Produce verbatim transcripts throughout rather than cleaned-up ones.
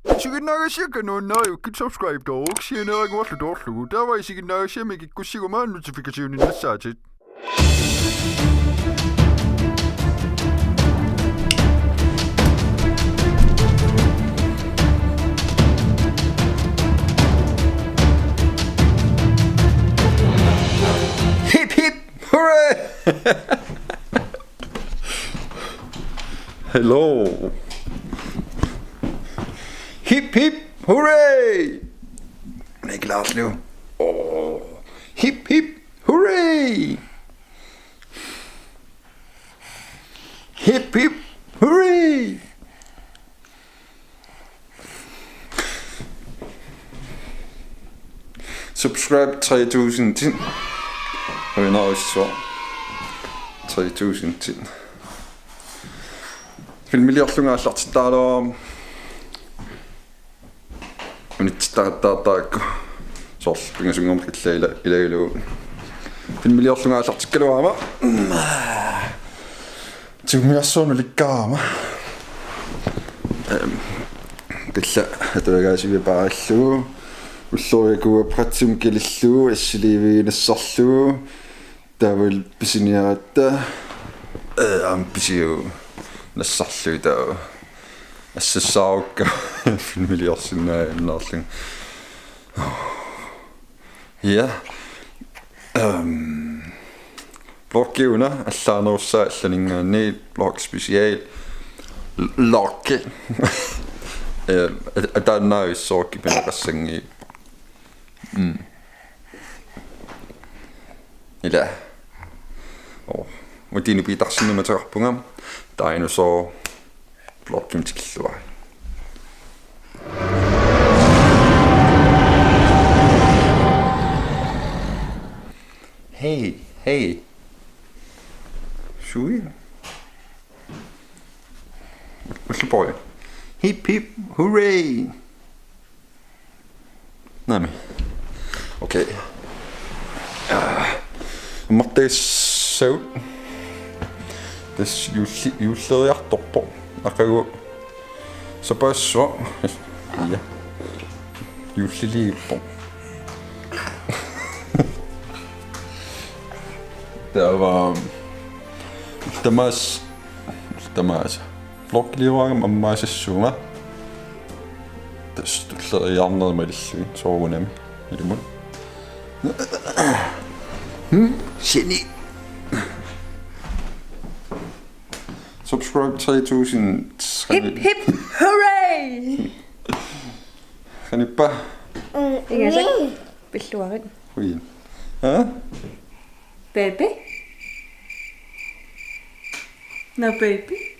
Isiginnaagassiakka nuannariukkit subscribe-tooruk sianeeraguarlu toorlugu. Taava isiginnaagassiami kikkussiguma notification-innassaatit. Hip hip hooray! Hello. Hip hip hooray! Niklaaslu. Oh. Hip hip hooray! Hip hip hooray! Subscribe tre tusind ti. Nuannarissuaq. Tre tusind ti. Filmiliorlunga aallartittaraluarama. Unitsittaqattaartarakku. Soorlu pingasunngormat killa ila-, ilagalugu. Filmiliorlunga aallartikkaluarama. Timmiorsuunulikkaama. Ehm, killa atuagaasivia paarallugu. Ulloriakuua brætsimik kilillugu, assiliivigineqarlugu. Taavalu pisiniaratta, eh, aamma pisiu nassarlui taava. Assassaarukka filmiliorsinnaajunnaarlunga. Ja. Ehm, vloggi una allaanerussaaq allaninngaanniit vlog special. L-, vloggi. Eh, at-, ataannaavissoorukku pineqassanngilaq. Mm. Ila. Oh. Uti Nupiit Taximik ateqarpunga. Dinosaur. Vloggimik tikilluarit. Hey, hey. Sui. What's the boy? Hip hip, hooray! Naamik. Okay. Ah, ammartagassavut. Tassa juulli-, juulleriartorpoq. Aqagu sapaassuaq. Ja. Juulliliippoq. Taava tamaasa, tamaasa. Vloggiliuarama ammaasassuunga. Tassa tulleriiaarnerit malillugit soorunami. Ilumut. Hmm? Sini. Subscribe tre tusind. Hip hip hooray! Qanippa? Ingasak pilluarit. Qujan. Ha? Baby? No baby?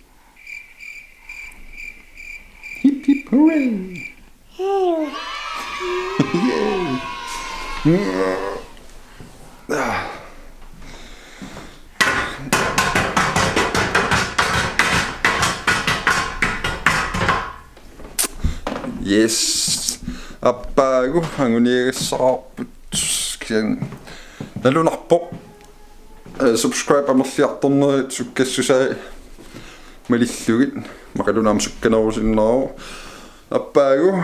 Hip hip hooray! Yay! Ah. Yes. Appaagu anguniagassaraarput. Kisianni nalunarpoq. Eh, subscribe amerliartornerit sukkassusaat malillugit. Maqalunaam sukkanerusinnaavoq. Appaagu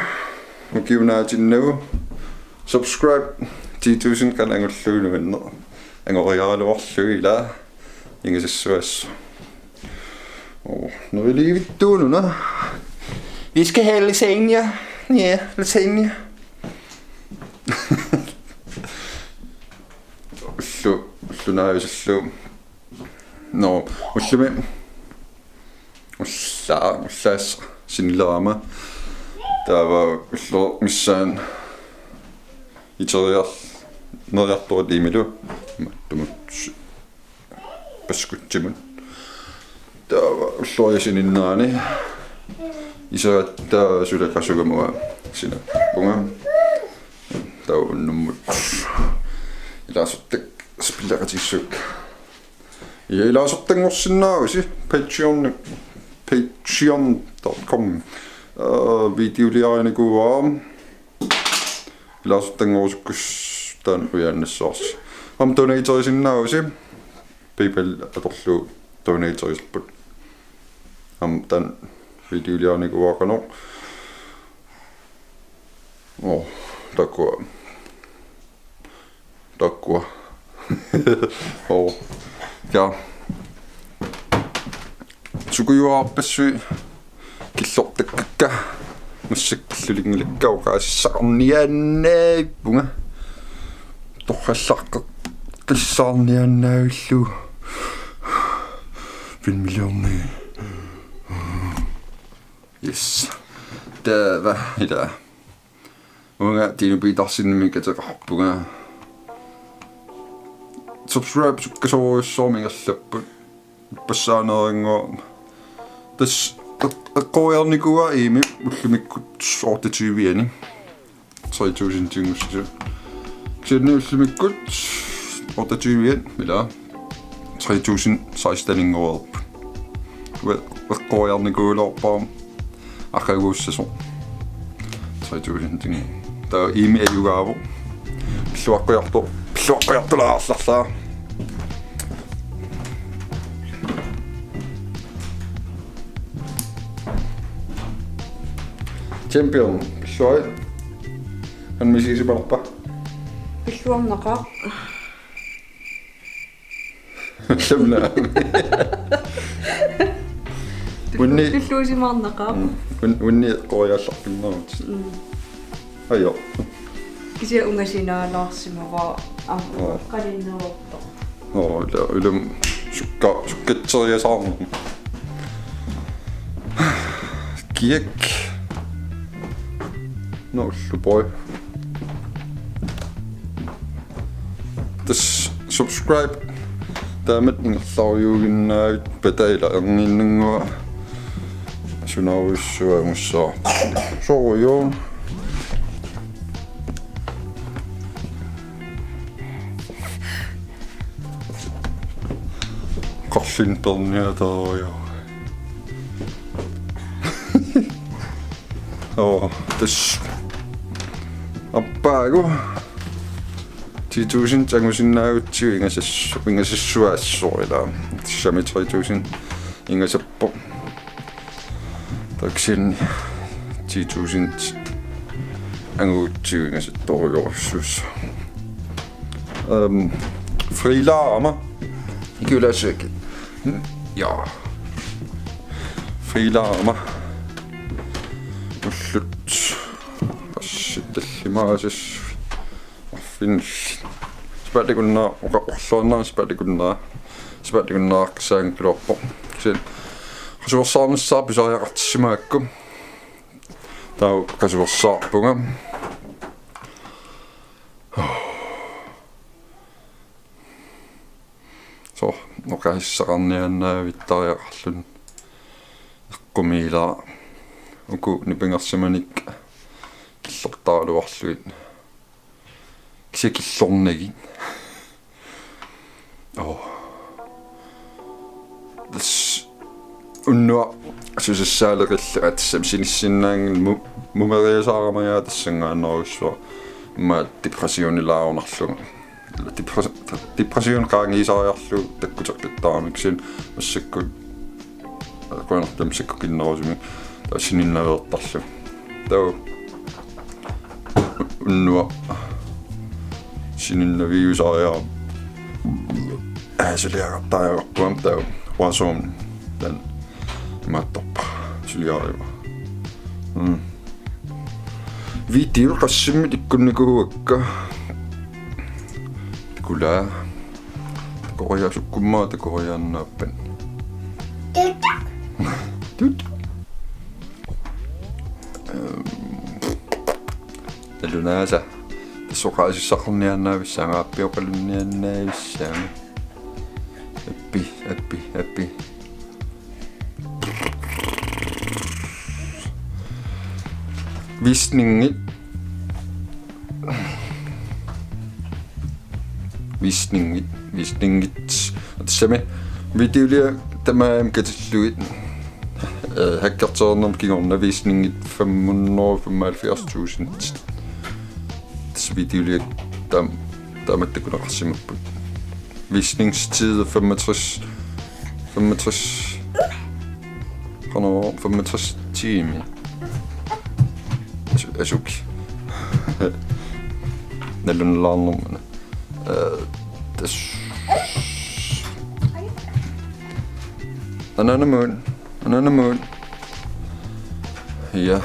ukiunaatinnagu. Subscribe ti tusind qanoq angullugu nuanneq. Angoriaraluarlugu ila. Ingasassuassooq. Oh, nu er livet du nu, nå. Vi skal have lasagne. Ja, lasagne. Ullu, ulloq naajusullugu. Nå, ullumi. Ulla, ullaaq sinnilerama. Taava ulloq missaani iteriar-, neriartortut imilu. Mattumut. Paskutsimut. Taava ulloriaq sininnerani. Iseratta suleqasugamua sinappunga. Taava unnummut ilaasortat spilleqatigissuakka. Ja, ilaasortanngorsinnaavusi Patreon, patreon dot com. Øh, videoliarinikuuara. Ilaasortanngorusukkussi taanna ujaannassavarsi. Aamma donaterisinnaavusi. PayPal atorlugu donaterisarput. Aamma taanna videoliarinikuuara qanoq. Oh, takuuk. Takuuk. Oh. Ja. Sukujuarpassuit killortakkakka. Massakkut killulinngilakka oqaasissaqarniaannaavippunga. Torrallaqqissaarniaannaavillugu. Filmiliorni. Yes. Taava ila. Uanga Tino Petersenimik ateqarpunga. Subscribe sukkasoorujussuarmik ingerlapput. Ippassaaneerannguaq. Tassa eq-, eqqoriarnikuuaa Imi ullumikkut otteogtyve-ani. Tre tusind tingussisut. Kisianni ullumikkut otteogtyve-ani, ila. Tre tusind seksten-inngoreerput. Uanga eqqoriarnikuugaluarpara aqaguussasoq. Tre tusind ting. Taava Imi ajugaavoq. Pilluaqqujartoq, pilluaqqujartulaarlarlaa. Champion, pilluarit. Qanoq misigisipalappa? Pilluarnaqaaq. Samna. Unni. Pilluusimaarnaqaaq. Mm. Un-, unni eqqoriaallartinnermut. Mm. Ajo. Kisianni ungasinaalaarsimavara. Aa. Aa. Qalinneruartoq. Nå, ila, ila sukka-, sukkatseriasaarnermut. Kiak. Nå, ullup boy. Tassa subscribe. Taamatut ingerlarujuuginnaavit pataila erniinnannguaq. Sunaarujussuaq angussaaq. Soorujussuaq. Qarlin perniataariu. Oo, tassa. Aappaagu. Ti tusind angusinnaagutsigu ingasassu-, ingasassuaassooq ila. Tassami tre tusind ingasappoq. Taava kisianni ti tusind angugutsigu ingasattorujorujussuussaaq. Øhm, friilaarama. Ikiulaassuakka. Ja. Friilaarama. Ullut. Assit tallimaasut. Arfinillit. Sapaatip-akunnerata oqa-, orluarnera sapaatip-akunnerata. Sapaatip-akunnerata aaqqissaanngikkaluarpoq. Kisianni qasuersaarnissaa pisariaqartissimagakku. Taava qasuersaarpunga. Soorlu oqaasissaqarniaannaavittariaqarluni. Eqqumiilaaq. Uku nipangersimanik killortaraluarlugit. Kisianni killornagit. Oo. Tassa unnuaq susassaaleqillugu tassami sinissinnaanngilaq mu-, mumeriasaarama tassanngaannarujussuaq. Immaqa depressionilaarunarlugu. Depres-, depression qaangiisariarlugu takkuteqqittarami kisianni massakkut qujanartumik sakkukinnerusumik taava sininnaveertarlugu. Taava unnuaq sininnaviusariaqarama aa suliaqartariaqarpunga taava Warzone taanna imaattorpara suliarivara. Mm. Video qassimmit ikkunnikuuakka. Kula. Korea sukkummaa ta koreaannaappat. Tutu. Tutu. Øhm. Nalunaasa. Tassa oqaasissaqarniaannaavissaagut, aappioqalunniaannavissaagut. Appi, appi, appi. Visningit. Visningit, visningit. Tassami videoliaq tamarmik katillugit. Øh, hackertereernermut kingorna visningit fem hundrede femoghalvfjerds tusind. Tassa videoliaq taam-, taamatut takuneqarsimapput. Visningstid femogtres, femogtres, qanoq, femogtres timer. Asu-, asuki. Nalunalaarnermana. Øh, tas-, Ananamun. Ananamun. Ja.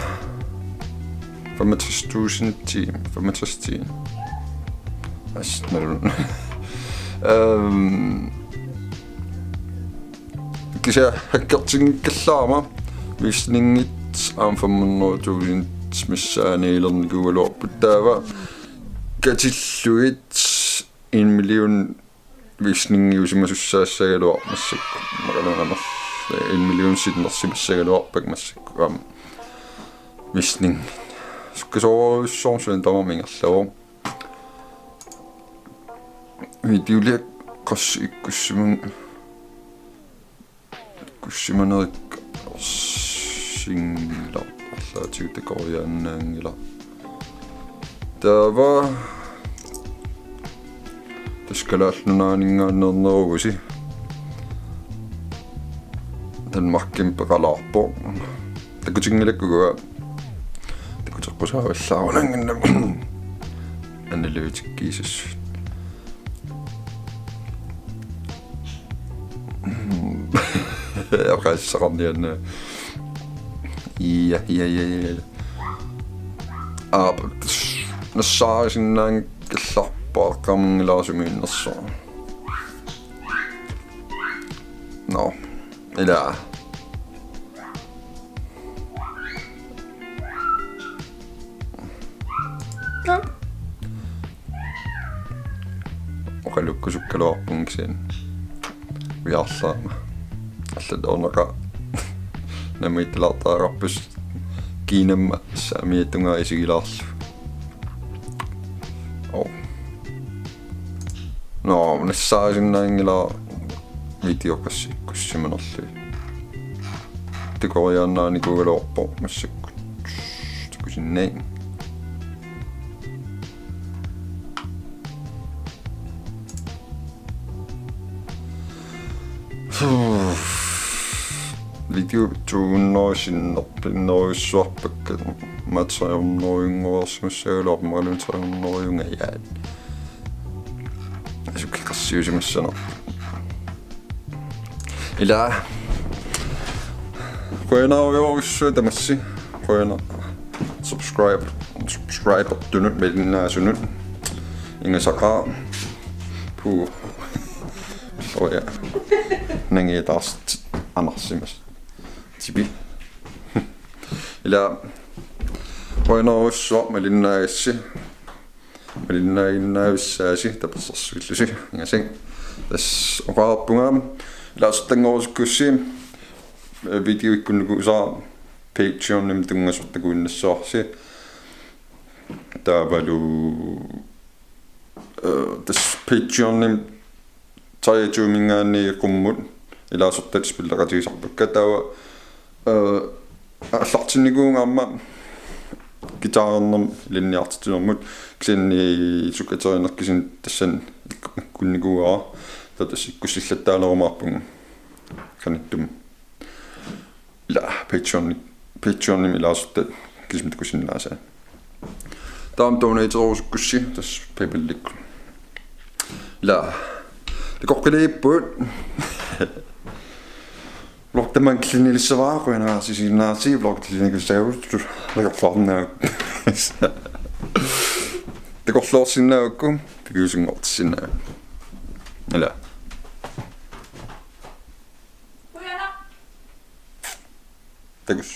Femogtres tusind ti. Femogtres ti. As, nalun. Øhm. Kisianni hackertinngikkallaarama visningit aamma fem hundrede tusind missaaniilernikuugaluarput, luarput taava katillugit en million visningiusimasussaassagaluarput massakkut. Maqalunamer en million sinnersimassagaluarpakka massakkut aamma visning. Sukkasoorujussuarmik sulineq tamarmi ingerlavoq. Videoliaq qassit ikkussiman-, ikkussimanerikka orsinngilaq, arlaatigut takoriaannaanngilaq. Taava tassa Kalaallit Nunaanninngaanneerneruvusi. Danmarkimi peqalaarpoq. Takutinngilakka uanga. Takuteqqusaavallaarunanngimmat. Analytikkiisas. Oqaaseqarniarina. Ja, ja, ja, ja. Aap, nassaarisinnaanngikkallarpara, qamanngilara sumiinnersoq. Nå, ila. Oqalukkusukkaluarpunga kisianni. Ujarlaama. Allat ornaqa. Nammittalaartariaqarpusi kiinamma saamiatungaa isigilaarlugu. Oo. Nå, nassaarisinnaanngilara video qassit ikkussimanerlugit. Takoriaannaanikuugaluarpoq massakkut. Takusinnaavat. Video to hundrede sinnerpiarujussuarpakka, aamma tre hundrede-nngorsimassagaluarpoq, maqalu tre hundrede-nngoriaat. Asukkiqarsiusimassanerput. Ila. Qujanarujussuaq tamassi. Qujanaq. Subscribe. Subscribertunut malinnaasunut. Ingasaqaaq. Puu. Soja. Nangiataarsit anarsimas. Tipi. Ila. Qujanarujussuaq malinnaagassi. Malinnaaginnaavissaasi tapersersuillusi. Ingasak. Tassa oqarpunga. Ilaasortanngorusukkussi. Video ikkunnikuusara Patreonimi tunngasortakuinnassavarsi. Taavalu, øh, tassa Patreonimi treogtyveminngaanniit qummut ilaasortat spilleqatigisarpakka taava, øh, aallartinnikuuvunga aamma guitarernermik ilinniartitsinermut, kisianni sukkaterinermik kisianni tassani ikkunnikuuara, taava tassa ikkussillattaanerumaarpunga qanittumi. Ila Patreon, Patreonimi ilaasortat kisimi takusinnaasaat. Taava donaterusukkussi tassa PayPalikkut. Ila. Takoqqiliipput. Vlog tamanna killinnilissavara, qujanaq isiginnaarassi, vlog killinnikuusarput, takorloorsinnaagukku. Takorloorsinnaagukku, piviusunngortissinnaagakku. Ila. Takuss.